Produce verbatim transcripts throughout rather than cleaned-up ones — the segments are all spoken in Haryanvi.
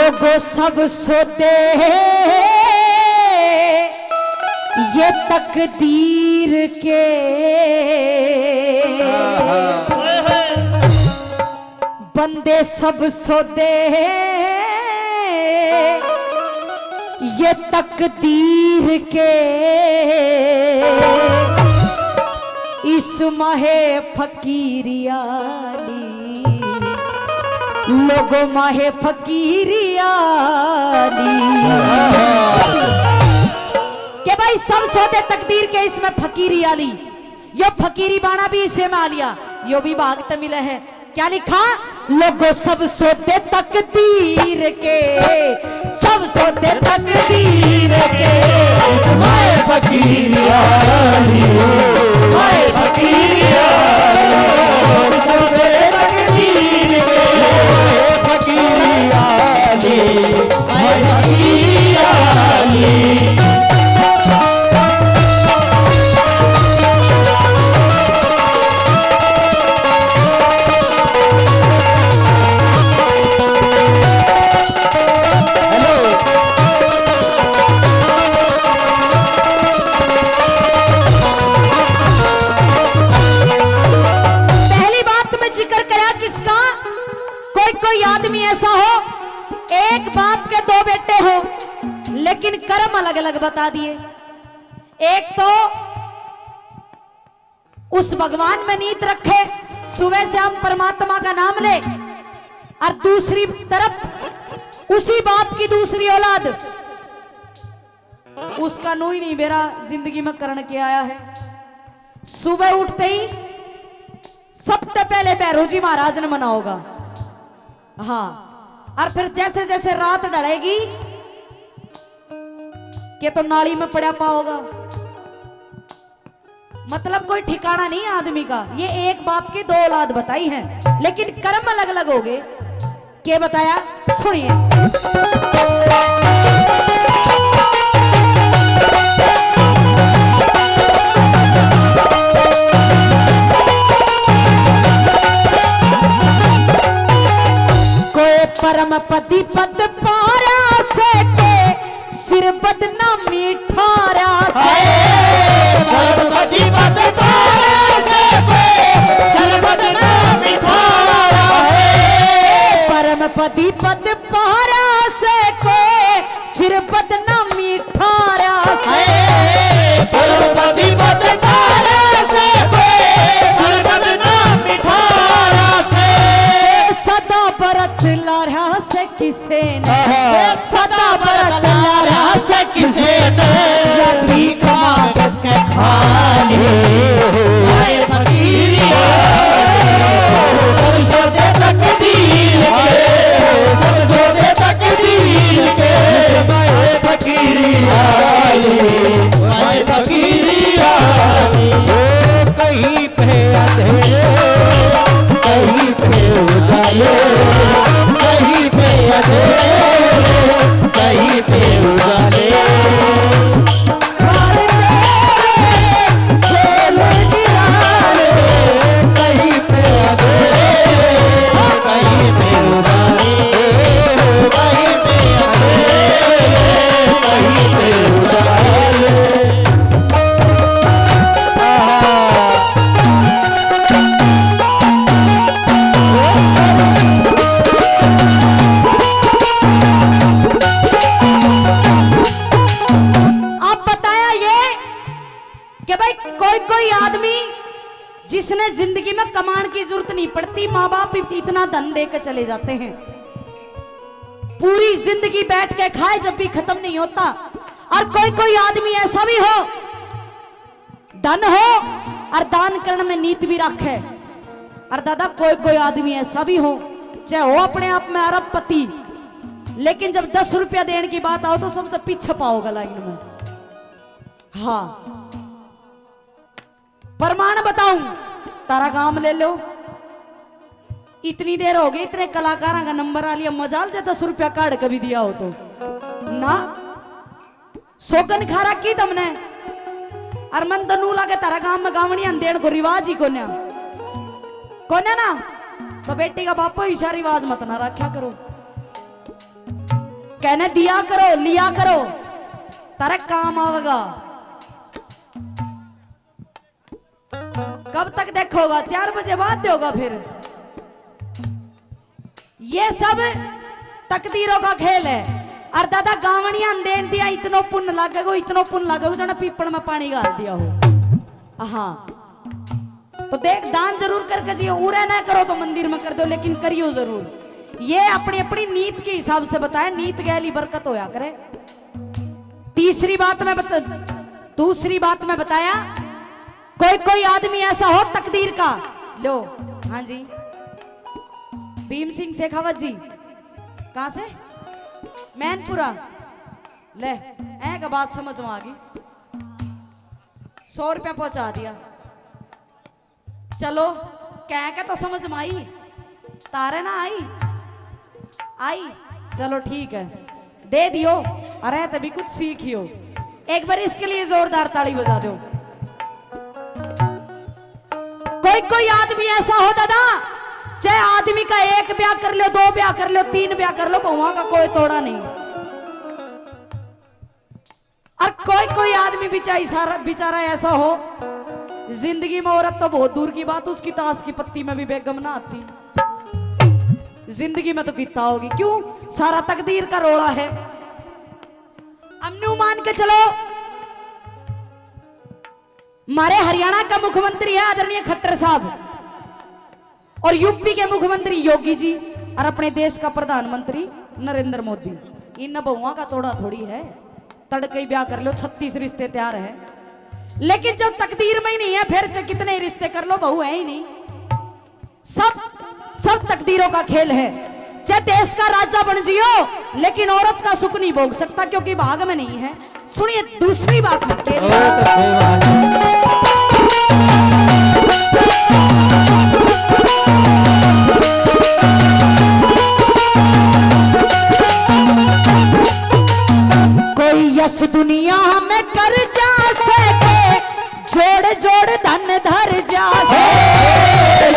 लोगो सब सौदे ये तकदीर के, बंदे सब सौदे ये तकदीर के, इस माहे फकीरिया ली, लोगो माहे फकीरिया ली। के भाई सब सौदे तकदीर के, इसमें फकीरिया ली। यो फकीरी बाणा भी इसे में आ लिया, यो भी भाग ते मिले है। क्या लिखा? लोगो सब सौदे तकदीर के, सब सौदे तकदीर के, माए फकीरिया ली, माए फकीरिया ली, सब सौदे तकदीर के, फकीरिया ली, माए फकीरिया ली। पहली बात मैं जिक्र करा किसका, कोई कोई आदमी ऐसा हो, एक बाप के दो बेटे हो, लेकिन कर्म अलग अलग बता दिए। एक तो उस भगवान में नीत रखे, सुबह शाम परमात्मा का नाम ले, और दूसरी तरफ उसी बाप की दूसरी औलाद, उसका नू ही नहीं बेरा जिंदगी में करण के आया है। सुबह उठते ही सबसे पहले भैरू जी महाराज ने मनाओगा। हाँ, और फिर जैसे जैसे रात ढलेगी, के तो नाली में पड़ा पाओगा। मतलब कोई ठिकाना नहीं आदमी का। ये एक बाप की दो औलाद बताई है, लेकिन कर्म अलग अलग हो गए। के बताया, सुनिए। कोई परम पति पद पारा से, कोई सिर बदना मिठारा से। हाय, परम पति पद पारा से, कोई सिर बदना मिठारा से। परम पति पद पारा से, कोई सिर बदना मिठारा से। हाय, परम पति पद पारा से, कोई सिर बदना मिठारा से। सदा बरत लारा से किसे ने, आहा। सदा बरत लारा से किसे ने, या भीख मांग के खा ले। आए फकीरिया, सब सौदे तकदीर के, सब सौदे तकदीर के, आए फकीरिया, आए फकीरिया। ओ कहीं पे अंधेरे, कहीं पे उजाले, कहीं पे अंधेरे, कहीं पे उजाले। अब बताया ये कि भाई कोई कोई आदमी जिसने जिंदगी में कमाने की जरूरत नहीं पड़ती, माँ बाप इत-, इतना धन दे के चले जाते हैं, पूरी जिंदगी बैठ के खाए जब भी खत्म नहीं होता। और कोई कोई आदमी ऐसा भी हो, धन हो और दान करण में नीत भी रखे। और दादा, कोई कोई आदमी ऐसा भी हो, चाहे हो अपने आप में अरबपति, लेकिन जब दस रुपया देने की बात आओ तो सबसे पीछे पाओगा लाइन में। हाँ, प्रमाण बताऊं, तारा काम ले लो। इतनी देर हो गई, इतने कलाकारां का नंबर आ लिया, मजाल जे दस रुपया काढ़ के भी दिया हो तो ना। सोगन खा रखी तमने। और मन तो नू लागे, तारा गांव में गावणी अंधेड़ को रिवाज ही कोन्या, कोन्या ना। तो बेटी का बापो, इसा रिवाज मत ना रखा करो। कहने दिया करो, लिया करो, तारे काम आवेगा। कब तक देखोगा? चार बजे बाद दोगा फिर। ये सब तकदीरों का खेल है। और दादा, गावणिया ने देन दिया, इतनो पुण्य लागेगो, इतनो पुण्य लागेगो, जने पीपल में पानी घाल दिया हो। हाँ, तो देख, दान जरूर करके जियो, उरे ना करो तो मंदिर में कर दो, लेकिन करियो जरूर। ये अपनी अपनी नीत के हिसाब से बताया, नीत गैली बरकत होया करे। तीसरी बात मैं बता, दूसरी बात मैं बताया, कोई कोई आदमी ऐसा हो तकदीर का, लो, हाँ जी, भीम सिंह शेखावत जी, कहाँ से? मैनपुरा। ले, ऐ का बात समझ में आ गई, सौ रुपया पहुंचा दिया। चलो, कह के तो समझ में आई, तारे ना आई, आई, चलो ठीक है, दे दियो। अरे, तभी कुछ सीखियो। एक बार इसके लिए जोरदार ताली बजा दो। कोई कोई आदमी ऐसा हो दादा, चाहे आदमी का एक ब्याह कर लो, दो ब्याह कर लो, तीन ब्याह कर लो, बहुआ का कोई तोड़ा नहीं। और कोई कोई आदमी बेचाई सारा, बेचारा ऐसा हो, जिंदगी में औरत तो बहुत दूर की बात, उसकी ताश की पत्ती में भी बेगम ना आती। जिंदगी में तो कितना होगी, क्यों? सारा तकदीर का रोला है। अब न्यू मान के चलो, हमारे हरियाणा का मुख्यमंत्री है आदरणीय खट्टर साहब, और यूपी के मुख्यमंत्री योगी जी, और अपने देश का प्रधानमंत्री नरेंद्र मोदी। इन बहुआ का तोड़ा थोड़ी है, तड़के ही ब्याह कर लो, छत्तीस रिश्ते तैयार हैं। लेकिन जब तकदीर में ही नहीं है, फिर चाहे कितने ही रिश्ते कर लो, बहू है ही नहीं। सब, सब तकदीरों का खेल है। चाहे देश का राजा बन जियो, लेकिन औरत का सुख नहीं भोग सकता, क्योंकि भाग में नहीं है। सुनिए, दूसरी बात मैं कह रही हूँ। बहुत अच्छी बात। कोई इस दुनिया में कर जा सके, जोड़ जोड़ धन धर जा से।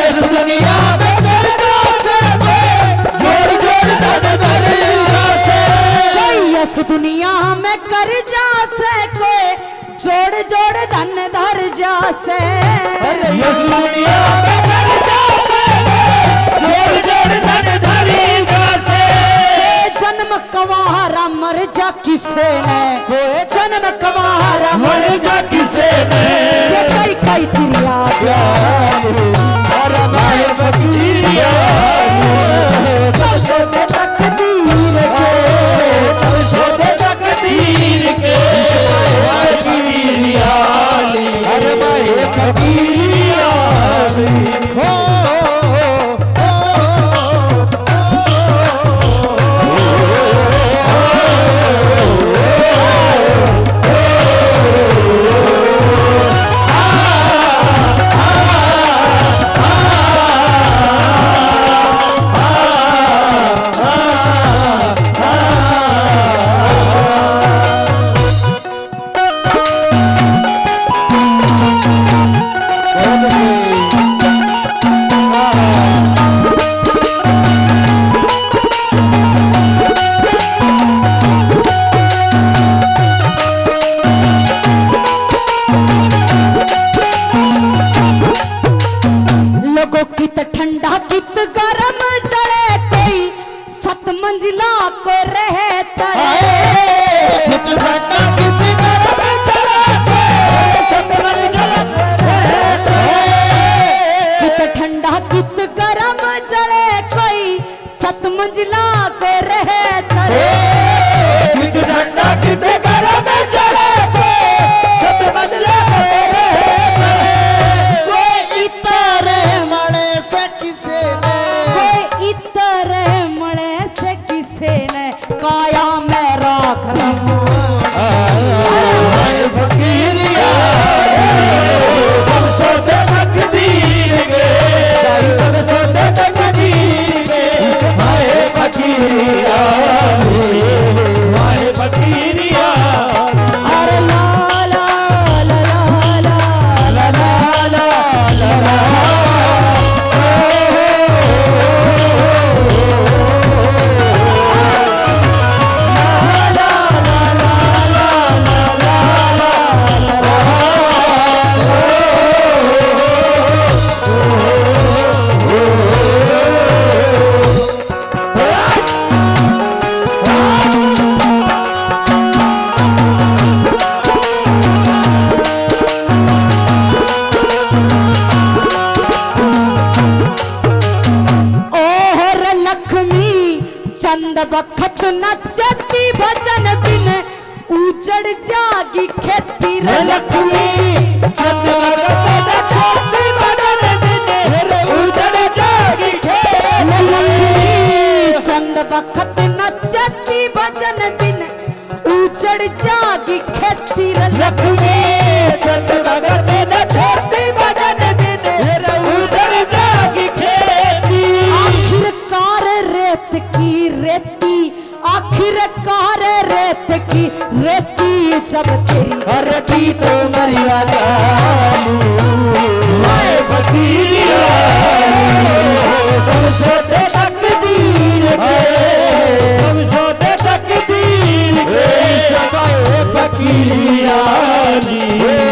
इस दुनिया में कर जा से कोई, जोड़ जोड़ धन धर जा से। कोई इस दुनिया में कर जा से कोई, जोड़ जोड़ धन धर जा से। इस दुनिया में कर जा से कोई, जोड़ जोड़ धन धर जा से। जन्म कवारा मर जा किसे ने, जन्म कवारा मर जा किसे ने, ये कई कई तिरिया प्यार, और माए फकीरिया, सब सोते तकदीर के, सब सोते तकदीर के, फकीरिया, अरे माए फकीरिया, हो। लोगों कित ठंडा कित गरम चले कोई, सत मंजिला को रहता है। हाय, कित ठंडा कित गरम चले कोई, सत मंजिला को रहता है। कित ठंडा कित गरम चले कोई, सत मंजिला को रहता है। कित ठंडा कित गरम चले कोई, सत मंजिला को रहता है। कोई इतर मले से किसे ने, कोई इतर मले से किसे ने, काया में राख रहा। हाय फकीरिया, सब सोते तकदीर के, सब सोते तकदीर के। हाय फकीरिया, हाय फकीरिया। अरे ला ला ला ला ला। वक्त न चेती भजन बिन उजड़ जागी खेती रे लक्ष्मी। चंद वक्त न चेती भजन बिन उजड़ जागी खेती। चंद वक्त न चेती भजन बिन उजड़ जागी खेती रे लक्ष्मी। चंद वक्त न चेती भजन बिन उजड़ जागी खेती। आखिरकार रेत की रेती, आखिरकार रेत की रेती जब तेरी अरे पी तो मरिया जालू। मैं फकीर आलू, समझौते तकदीर के, समझौते तकदीर के, सदाए फकीर आलू।